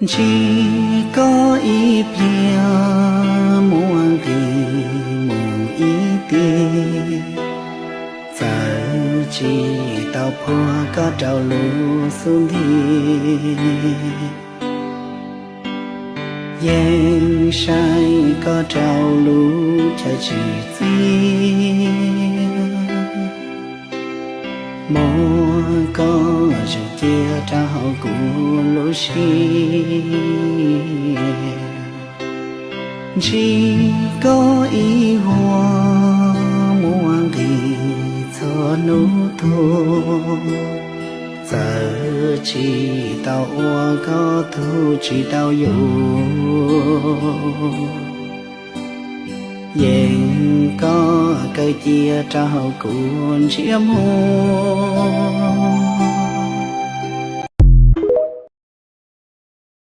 Ntsib koj ib pliag muaj nqis mus ib tiag, txawm tsis tau phuam koj rau lub xub ntiag. Yeej saib koj rau lub chaw tsim txiaj, muab koj zeem cia rau hauv kuv lub siab. Ntsib koj ib vuag muaj nqis txhua hnub tuag, txawm tsis tau ua koj tug tsis tau yus, yeej koj kaw cia rau hauv kuv ntsiab muag.